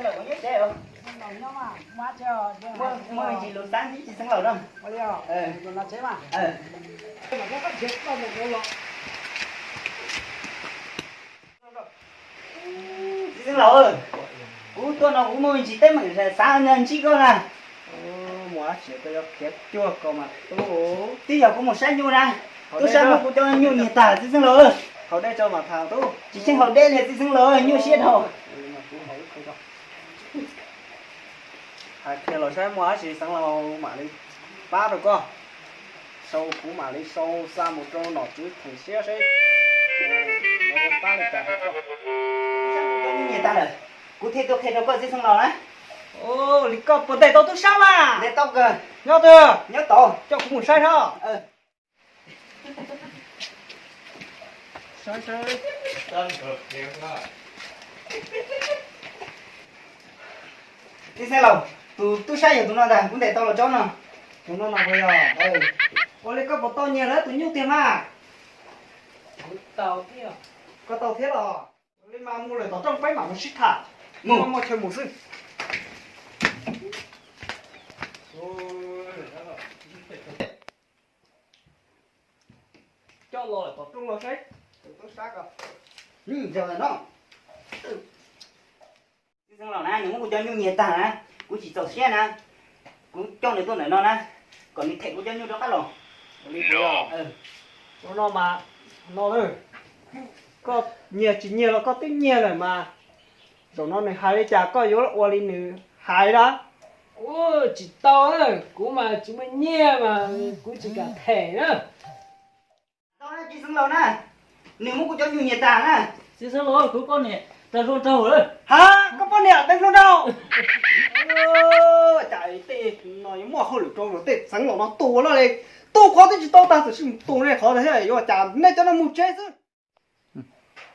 Muaj me ntsis lus xav ntxiv txiv xeev laus no. Txiv xeev laus, kuv tuaj no kuv muaj me ntsis teeb meem xav ntsib koj na. Twb yog kuv mus saib nyuj na, tub sab muab kuv cov nyuj nyiag tag txiv xeev laus. Tsis tseem haus dej li txiv xeev laus, nyuaj siab dhau. Hais qhia los saib muaj dab tsi xeev laus mam li pab rau koj. Sau kuv mam li sau xa mus rau nom tswv theem siab seb pab li cas rau koj. Kuv thiaj tuaj qhia rau koj txiv xeev laus na. Li koj puas ntes tau tub sab mas? Ntes tau kawg. Nyob twg? Nyob tod, coj kuv mus saib seb. Txiv xeev laus, tus tub sab yog tus no ntag, kuv ntes tau los tsob no. Tus no no puas yog? Ua li koj puas tau nyiag lawv tus nyuj tiag mas? Koj tau thiab los? Ua li mas mus lawm tom rooj peb mam mus sib tham. Mus, muaj chaw mus xwb. Coj los lawm tom rooj los saib. Tub sab ko, no. Txiv xeev laus na, nws muab kuv cov nyuj nyiag tag na, kuv tsis txaus siab na, kuv coj nws tuaj ntawm no na, kom nws them kuv cov nyuj rov qab los. Ua no mas, no, koj nyiag tsis nyiag los koj twb nyiag lawm mas, zaum no nws hais li cas koj yuav ua li nws hais na. Tsis tau, kuv mas tsis muaj nyiaj mas kuv tsis kam them na. Tau na txiv xeev laus na, nws muab kuv cov nyuj nyiag tag na. Txiv xeev laus, kuv poj niam tawg hluas nraug lawm. Ha, koj poj niam tawg hluas nraug? Cas tej no yuav muaj hauj lwm rau luag tej xeev laus no tu loj li, tu qhov twb tsis tau tag txawm sim mus tu nej qhov thiab, yuav cas nej cov no mus tsev xwb.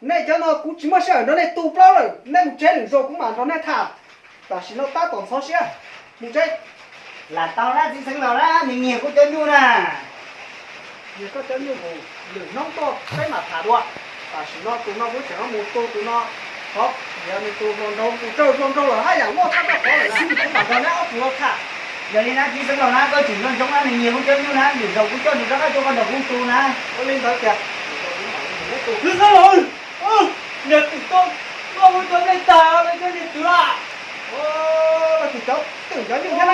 Nej cov no kuv tsis muaj sij hawm nrog nej tu plaub lawm, nej mus tsev lwm zaus kuv mam nrog nej tham. Tam sim no tab tom ntxhov siab, mus tsev. Lam tau na txiv xeev laus na, nws nyiag kuv cov nyuj na. Nyiag koj cov nyuj mus, lwm hnub tuaj peb mam tham dua. Tam sim no tus no kuv tseem mus tu tus no, qhov tias nws tus hluas nraug tus tsawg hluas nraug los haj yam muaj txoj koj qhov lawm, kuv mam nrog neb ob tug los tham. Yog li na txiv xeev laus na, koj tseem nco ntsoov na, nws nyiag kuv cov nyuj na, lwm zaus kuv coj nws rov qab tuaj koj nrog kuv tu na. Ua li ntawd tias, txiv xeev laus, niag twm tuaj muab kuv cov nyuj tag, cov nyuj twm a. Tus cov twm cov nyuj thiab.